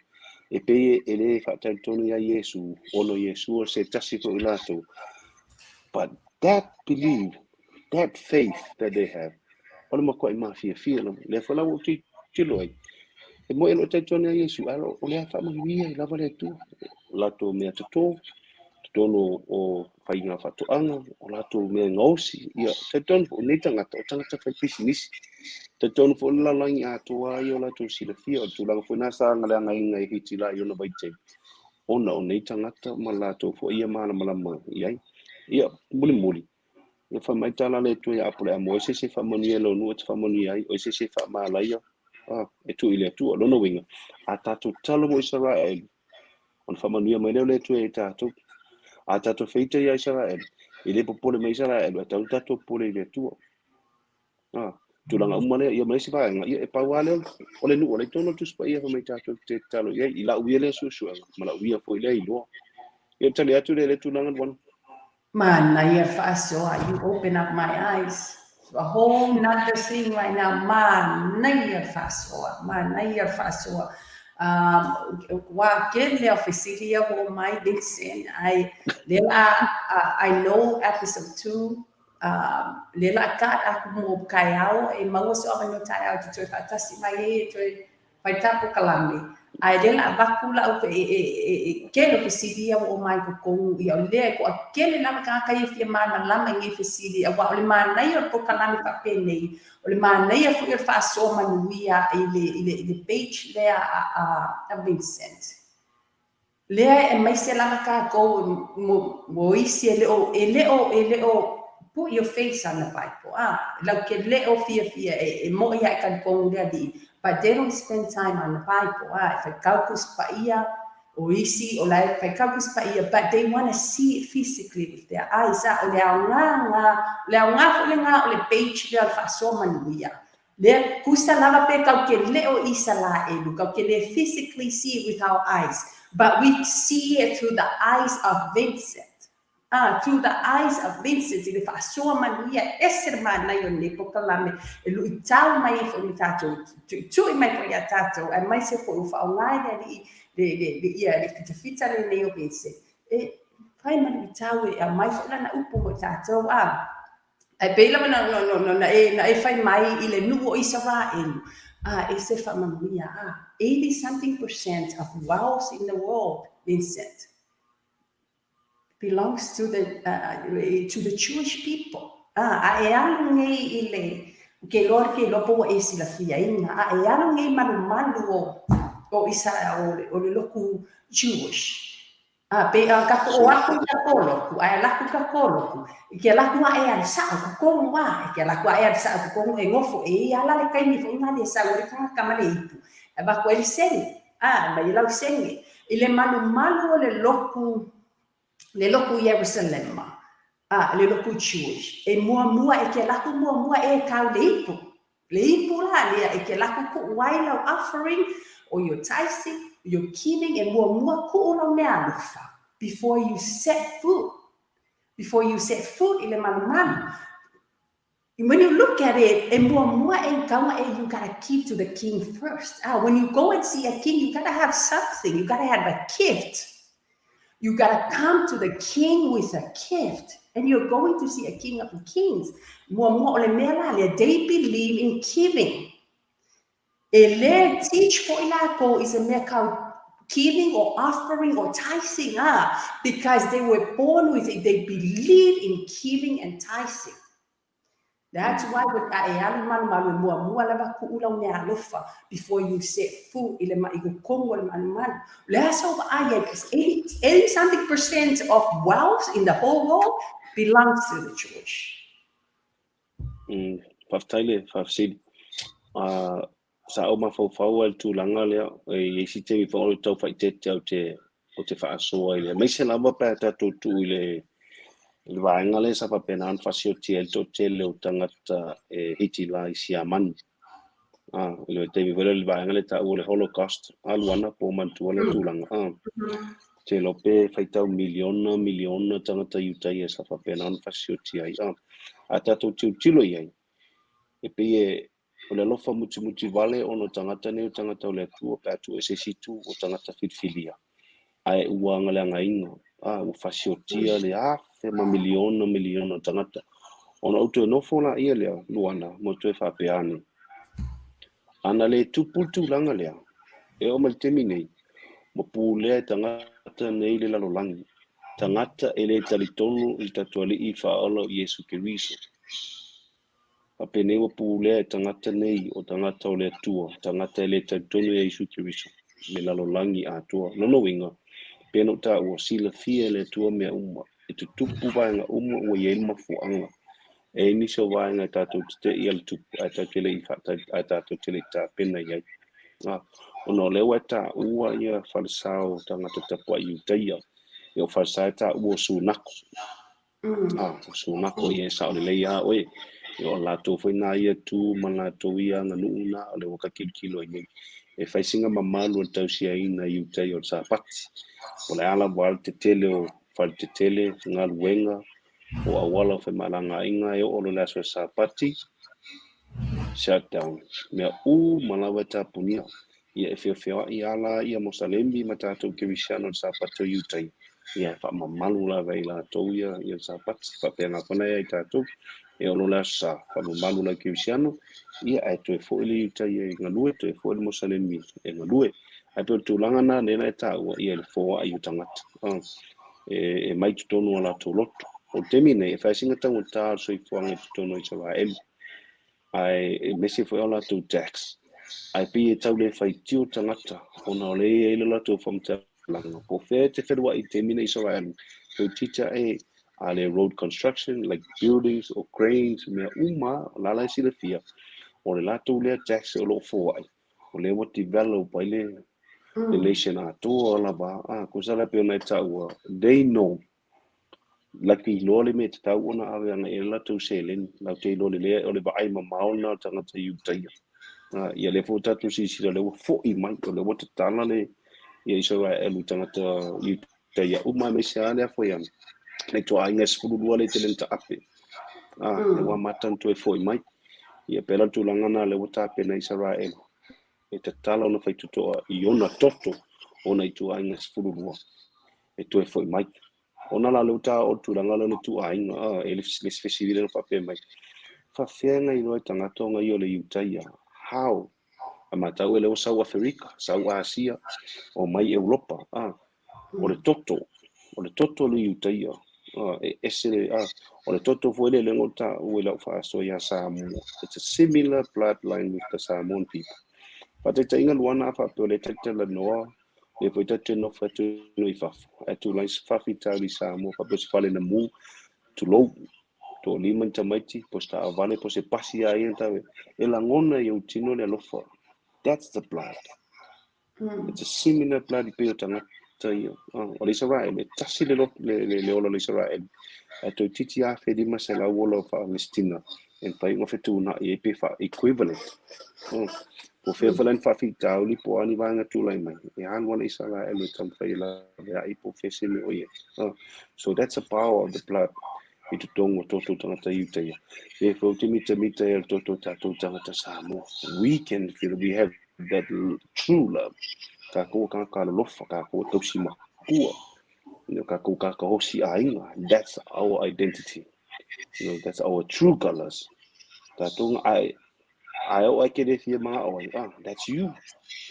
E pei e le faatalitonu ia Iesu, ona o Iesu o se tasi foi o latou. But that belief, that faith that they have, o le matua'i mafiafia lava. Lea foi la ua ou tilotilo ai, e moni o lo o talitonu ia Iesu, ae o lea e faamanuia ai lava le Atua. O latou mea toto, totonu o faiga faatoaga, o latou mea gaosi, ia, talitonu foi, o nei tagata, o tagata fai pisinisi. Talitonu foi o le lalolagi atoa ia o latou silafia, o le tulaga foi lena sa galeagaina e Hitila i ona vaitaimi, ona o nei tagata ma latou foi ia malamalama i ai. Ia, mulimuli, ia fai mai tala le Atua ia Aperehama, o se isi e faamanuia i lou nuu e te faamanuia ai, o se isi e faamalaia, e tuu i le Atua. Lona uiga, a tatou tatalo mo Isaraelu, ona faamanuia mai lea o le Atua ia tatou. A tatou feita ia Isaraelu, e le popole mai Isaraelu, ae tatau ona tatou popole i le Atua. Tulaga uma lea, ia ma le isi vaega, ia e pau lava lea o le nuu o lea i totonu o le Tusi Paia fai mai tatou te tatalo i ai, i lau ia lea suesuega, ma lau ia foi lea iloa. Ia tali atu lea i lea tulaga Luana. Manaia faasoa, you open up my eyes. A whole nother thing right now. Manaia faasoa, manaia faasoa. Ua kele o fesili ia ua mai Vincent. I, le la, I know episode 2, le la kat aku mo taeao e maua se avanoa taeao e te toe faatasi mai ai e toe faitā polokalame. Ae lea la avatu lau e kele o fesili ia ua oo mai i totonu, ia o lea e toatele lava tagata ia e fia malamalama i nei fesili, auā o le manaia o le polokalame faapenei, o le manaia foi o le faasoa manuia i le page lea a Vincent. Lea e aemaise lava tatou mo isi e le o put your face on the Bible. Lau ke le o fiafia e mo'i ia e talitonu le Alii, but they don't spend time on the Bible. E faitau Tusi Paia, o isi o la e faitau Tusi Paia, but they want to see it physically with their eyes. O le aoga lena, o le aoga foi lena o le page lea o le faasoa manuia. Lea tusa lava pe kau ke le o Isaraelu, kau ke le physically see it with our eyes, but we see it through the eyes of Vincent. Through the eyes of Vincent, i le faasoa manuia e ese le manaia o lenei polokalame e luitau mai ai foi ma tatou, tuitui mai foi ia tatou, aemaise foi ua faaaoga e le Alii le ia le fitafita lenei o Vincent. E fai ma luitau e aumai foi lana upu mo tatou. Ae pei lava na e fai mai i le nuu o Isaraelu. A e se faamanuia, a 80 something percent of wealth in the world, Vincent, belongs to the Jewish people. A a e alu nei i le ke loa ke loa po ua e silafiaina, a e alu nei malumalu o Isa o le loku Jewish. A pe a ka o aku ka koloku, a e laku ka koloku. I ke laku a e alu sa o kongu a, e ke laku a e alu sa o kongu e ngofo e i ala le kaimi fo nga le sa uri ka ka male ipu. E va ko ele senge. A ma i lau senge. I le malumalu o le loku Yerusalema. A le loku Jewish. E mua mua e ke laku mua mua e kau le ipu. Le ipu la lea e ke laku ku wai lau offering or your tithing, your giving e mua mua ku lau mea alofa before you set foot. Before you set foot i le malumalu. When you look at it, e mua mua e kaunga e you gotta give to the king first. Ah, when you go and see a king, you gotta have something. You gotta have a gift. You gotta come to the king with a gift. And you're going to see a king of kings. Mua mua o le mea la lea, they believe in giving. E le teach fo i lākou is a mea kau giving or offering or tithing, ah, because they were born with it. They believe in giving and tithing. That's why with a e alu malu malu e mua mua lava ku ula mea alofa before you set foot i le ma i kongo le malu malu. Le asa o ai because 80, 80 something percent of wealth in the whole world belongs to the Jewish. Faafetai le faafesili. Sa ou mafaufau ai le tulaga lea, e i ai si taimi foi o le tau faaeteete ou te faasoa i le aemaise lava pe a tatou tuu i le vaega lea sa faapena ona faasiotia ai le toatele o tagata e Hitler i Siamani. I le taimi foi lea o le vaega lea taua o le Holocaust, alu ana po o manatua lea tulaga. Te iloa pe faitau miliona miliona tagata Iutaia sa faapena ona faasiotia ai. A tatou tilotilo i ai, e pei e o le alofa mutimuti vale ona o tagata nei o tagata o le Atua pe a tuu e se isi itu o tagata filifilia. Ae ua agaleagaina, ua faasiotia le afe ma miliona miliona o tagata. Ona ou toe nofo laia lea, Luana, mo toe faapea ane. Ana le tupu le tulaga lea, e oo mai le taimi nei, ma pulea e tagata nei le lalolagi. Tagata e le talitonu i le tatou Alii faaola o Iesu Keriso. Faapenei ua pulea e tagata nei o tagata o le Atua, tagata e le talitonu ia Iesu Keriso, le lalolagi atoa. Lona uiga, pe na ou taua, silafia e le Atua mea uma, e tutupu vaega uma ua i ai le mafuaaga. E ai nisi o vaega e tatou te te'i a le tupu, ae tatou te le i ae tatou te le i tapena i ai. Ona o lea ua e taua ia falesa o tagata tapuai Iutaia, ia o falesa e taua o Sunako. O Sunako ia e sao lelei a oe. Ia o latou foi na ia tu ma latou ia aganuu na o le ua tilotilo ai nei. E fai sina mamalu o le tausiaina i Iutaia o le Sapati. O le a lava le tetele o fale tetele, galuega, o auala o femalagaaiga e oo loa i le aso o Sapati, shutdown. Mea uma lava e tapunia. Ia e feofeoai ala ia Mosalemi ma tatou Kerisiano i le Sapati o Iutaia. Ia e faamamalu lava i latou ia ia le Sapati. Faapena foi ia i tatou. E oo loa le aso Sa, faamamalu la Kerisiano, ia ae toe foi le Iutaia e galue, toe foi le Mosalemi e galue. Ae pei o le tulaga na lea na e taua ia le foai o tagata. E mai totonu o latou loto. O le taimi nei, e fai sina taugata o le soifuaga i totonu o Isaraelu. Ae e mese foi o latou tax. Ae pei e tau le faitio tagata ona o lea e i ai le latou faamatalaga. Po o fea e te feluai i le taimi nei Isaraelu, toeitiiti e a le road construction, like buildings or cranes, mea uma, o la la e silafia, o le latou lea tax o lo o foai, o lea ua develop ai le nation atoa lava. Tusa la pei ona e taua, they know, like iloa le mea e tatau ona ave agai i ai le latou seleni, latou te iloa lelei o le vaai mamao lena o tagata Iutaia. Ia lea foi ua tatou silasila o lea ua foi mai, o lea ua tatala le ia Isaraelu i tagata Iutaia uma aemaise lava le afua ia le ituaiga e 12 lea e tele ina taape. Lea ua amata ona toe foi mai. Ia pei la o le tulaga lena lea ua tapena Isaraelu e tatala ona faitotoa i ona toto ona ituaiga 12 e toe foi mai. Ona la lea ua taua o le tulaga lea o le ituaiga, e le isi fesili lea na faapea mai, faafefea na iloa e tagata ona ia o le Iutaia? How? A matau e lea ua sau Aferika, sau Asia, o mai Europa, a. O le toto, o le toto le Iutaia, a, e ese le, a, o le toto foi le lengo ta ua lau faasoa ia Samoa. It's a similar bloodline with the Samoan people. Faataitaiga luana a faapea o le talanoa le foi tatou nofo atu i fafo. Ae tulai se faafitauli i Samoa faapea se fale na mu, tulou, toalima ni tamaiti, po o se taavale, po o se pasi a ia tawe. E lagona i ou tino le alofa. That's the blood. It's a similar blood i pei o tagata ia. O le Israel, e tasi le, le, le, le ola o le Israel. Ae toeitiiti 1500 ola o Palestina e mafai ona fetuunai ai pe fa equivalent. Po o fea foi la ni faafitauli po o a ni vaega tulai mai. E alu ana Israel e taumafai e laveai po o fea se mea o i ai. So that's the power of the blood i totonu o tatou tagata Iutaia. E foi ou te mitamita ai le toto tatou tagata Samoa. We can feel we have that true love. Kākou kākā lolofa, kākou tausi makua. You know, kākou kākahosi āinga. That's our identity. You know, that's our true colors. Tātou ai ai o ai ke le fia mga o ai. Ah, that's you.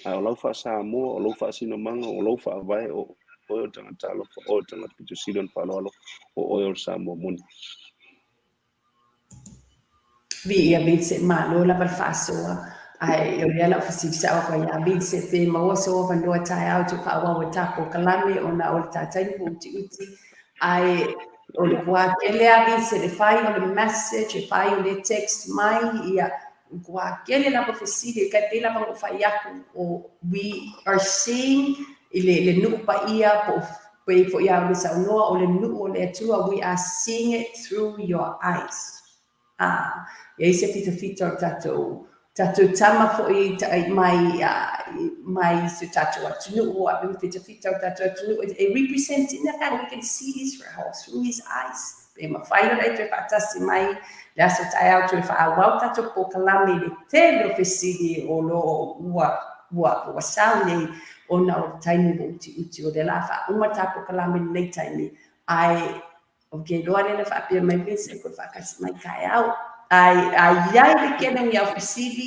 Ai o lau wha Samoa, o lau wha Sinomanga, o lau wha Vae, o oe o tangata alofa, o tangata pito sili ona faaaloalo, o oe o le Samoa moni. Viia Vincent, malo lava le faasoa. Ae o lea lau fesili sao atu ai ia Vincent pe maua sou avanoa taeao te faaauau e ta polokalame ona o le ta taimi ua utiuti. Ae o le matua tele lava Vincent e fai o le message, e fai o le text mai, ia matua tele lava fesili, e tai pei lava ona ou fai atu o we are seeing i le nuu paia po o pei foi lava o le saunoa o le nuu o le Atua, we are seeing it through your eyes. A, e ai se fitafita o tatou, tatou tama foi mai, mai se tatou atunuu, a me fitafita o tatou atunuu, e represent ina ka, we can see Israel through his eyes. Pe mafai ona e toe faatasi mai le aso taeao toe faaauau tatou polokalame i le tele o fesili o lo o ua, ua, ua sao nei ona o le taimi ua utiuti o le la faauma ta polokalame i lenei taimi, ae Ou te iloa lea na faapea mai Vincent koe faatasi mai taeao. Ai, a iai le kele o ni au fesili,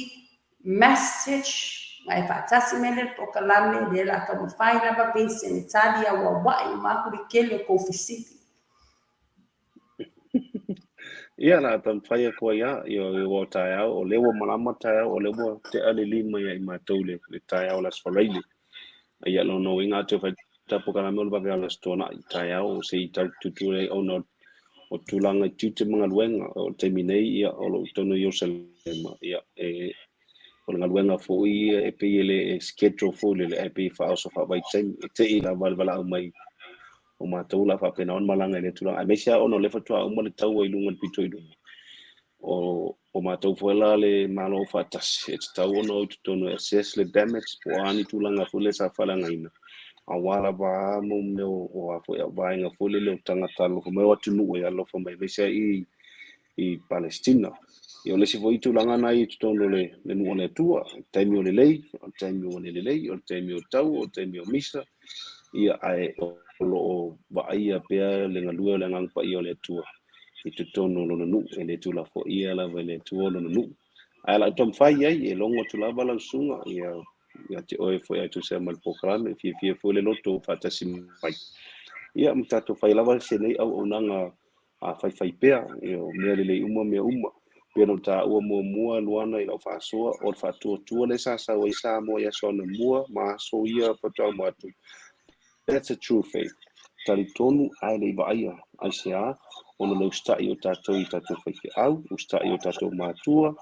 message, ma e faatasi mai le polokalame, lea la taumafai lava Vincent e tali auauai uma aku le kele o kou fesili. Ia, la taumafai atu ai lava, ia, aua o taeao, o lea ua malama taeao, o lea ua tea le 5 ia i matou le taeao o le Aso Faraile. Ia, lona uiga a toe fai ta polokalame o le vave ala tuanai taeao se i tau tutu ai ona o tulaga i tiute ma galuega o le taimi nei, ia, o lo o tonu i Ierusalema, ia, e o le galuega foi ia e pei e le e schedule foi lele, ae pei e faaoso faavaitaimi e te i lava le valaau mai o matou la faapena ona malaga i lea tulaga, aemaise lava ona o lea faatoa uma le taua i luga i le pito i luma o matou foi la le Malo Faatasi, e tatau ona o i totonu e assess le damage po o a ni tulaga foi lea sa faaleagaina, aua lava mo mea o a foi vaega foi lele o tagata alofa mai o atunuu e alofa mai, aemaise ai i Palestina. Ia, o le isi foi tulaga na i totonu o le nuu o le Atua, o le taimi o lelei, o le taimi ua le lelei, o le taimi o tau, o le taimi o misa, ia, ae o lo o vaaia pea le galue o le Agaga Paia o le Atua i totonu o lona nuu, e le tuulafoaia lava e le Atua lona nuu. Ae lau taumafai ai, e logo atu lava lau susuga, ia, ia te oe foi ae tusa ma le polokalame, e fiafia foi le loto faatasi mai. Ia, ma tatou fai lava se nei auaunaga a faifai pea, ia, o mea lelei uma, mea uma. Pei ona ou taua muamua Luana i lau faasoa, o le faatuatua lea sa sau ai Samoa i aso anamua ma aso ia faatoa uma atu. That's a true faith. Talitonu ae le i vaaia aisea ona le usitai o tatou i tatou faifeau, usitai o tatou matua,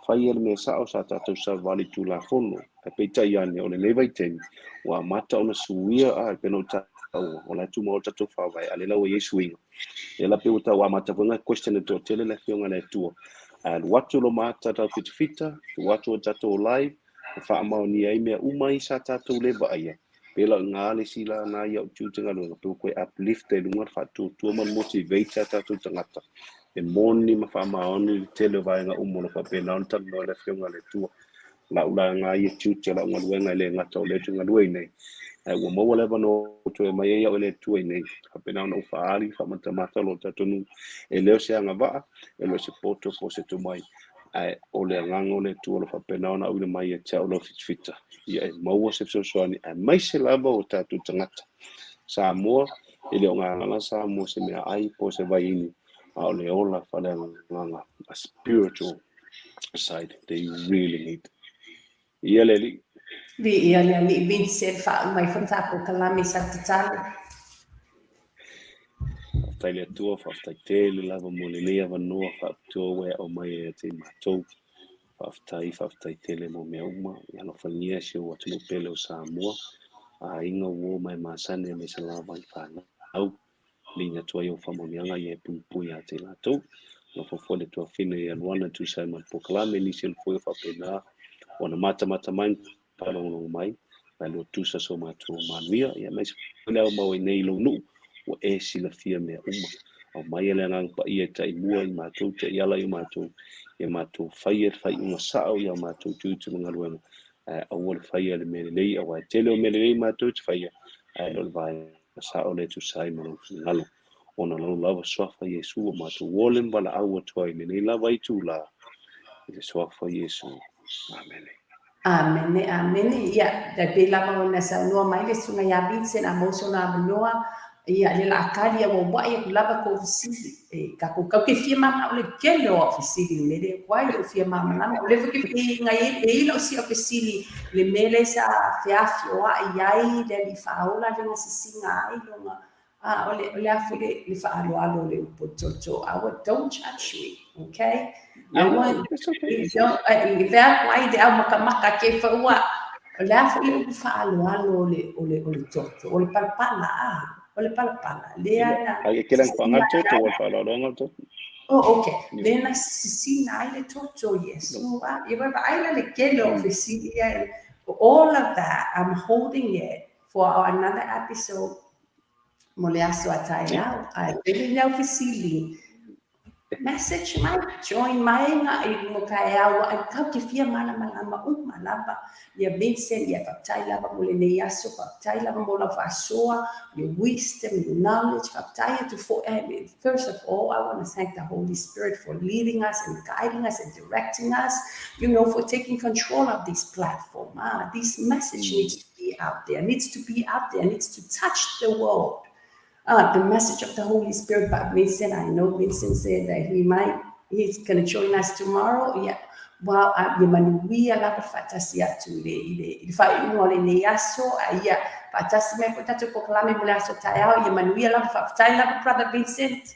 faia le mea sao sa tatou savali i Tulafono. Ae peitai ane, o lenei vaitaimi, ua amata ona suia a e pei ona ou taua, o la e tumau le tatou faavae, a o lea la ua i ai suiga. Lea la pei ua tau amata foi ona question e toatele le Afioga i le Atua. Ae alu atu lo mata tau fitafita, tuu atu o tatou live, ma faamaonia ai mea uma ia sa tatou le vaaia. Pela i ngā le isi la nā ia o tiute galuega, pe ua koe uplift e luga le faatuatua ma le motivate a tatou tagata. E moni ma faamaoni le tele o vaega uma o lo o faapena ona talanoa le Afioga a le Atua. Lau la ngā ia tiute, lau galuega e le gata o lea ou te galue ai nei, ae ua maua le avanoa ua toe aumai ai au e le Atua i nei, faapena ona ou faaali, faamatamata lo tatou nuu. E le o se agavaa, e le o se poto po o se tomai. Ae o le agaga o le Atua o lo o faapena ona auina mai ia te au lau fitafita, ia e maua se fesoasoani aemaise lava o tatou tagata. Samoa, e le o galala Samoa se mea ai po o se vaiinu, a o le ola faaleagaga, a spiritual side they really need. Ia le Alii. Viia le Alii Vincent faauma ifo le tatou kalame sa tatalo. Faafetai le Atua, faafetai tele lava mo lenei avanoa faapitoa ua e aumai ia te i matou. Faafetai, faafetai tele mo mea uma. Ia alofagia si ou atunuu pele o Samoa, aiga, uo ma e masani aemaise lava i fanau. Liga atu ai ou faamanuiaga ia e puipui ia te i latou. Alofa foi le tuafafine ia Luana e tusa ai ma le polokalame, nisi o le foi o faapena ona matamata mai ma faalogologo mai, ma e lua tusa so matou manuia, ia aemaise foi le aumau ai nei i lou nuu, ua e silafia mea uma. Aumaia le Agaga Paia e taimua i matou, taiala i matou, ia matou faia le faaiuga sao ia matou tiute ma galuega, ae aua le faia le mea lelei, aua e tele o mea lelei matou te faia, ae le o le vaega sao lea e tusa ai ma lou finagalo. Ona o lou lava suafa Iesu ua matou ole ma valaau atu ai i lenei lava itula, i le suafa Iesu. Amene. Amene, amene. Ia, tai pei lava ona saunoa mai le susuga ia Vincent a maua sona avanoa, ia le la kali ia uauai atu lava kou fesili. E tatou kau ke fia mana o le tele o au fesili le mea lea ua ai lou fia malamalama. O lea foi ke e ngai e i lau sia fesili le mea lea sa feafioai ai le alii faaola le gasisiga ai lona a o le a foi le faaaloalo o le upu toto. I would, don't judge me, okay? I Yeah, want it's okay. Don't vea ai le au makamaka ke faua. O le a foi le upu faaaloalo o le toto, o le palapala a, o le palapala. Lea na Ai e kele ang pangal toto, wal faaaloalo toto. Oh, okay. Yeah. Lea na sisina ai le toto Iesu a. Ia vai la le kele o fesili ia. All of that, I'm holding it for another episode mo le aso a taeao. Ae pele ni au fesili. Message mai, join mai nga i mo ka e au ai kau ke fia malamalama uma lava. Ia Vincent, ia faafetai lava mo lenei aso, faafetai lava mo lau faasoa, your wisdom, your knowledge, faafetai atu foi. First of all, I want to thank the Holy Spirit for leading us and guiding us and directing us, for taking control of this platform. Ah, this message needs to be out there, needs to be out there, needs to touch the world. The message of the Holy Spirit. But Vincent, I know Vincent said that he's going to join us tomorrow. Yeah. Well, ia manuia lava faatasi atu i le faaiuga o lenei aso, a ia faatasi mai foi tatou polokalame mo le aso taeao. Ia manuia lava, faafetai lava, Brother Vincent.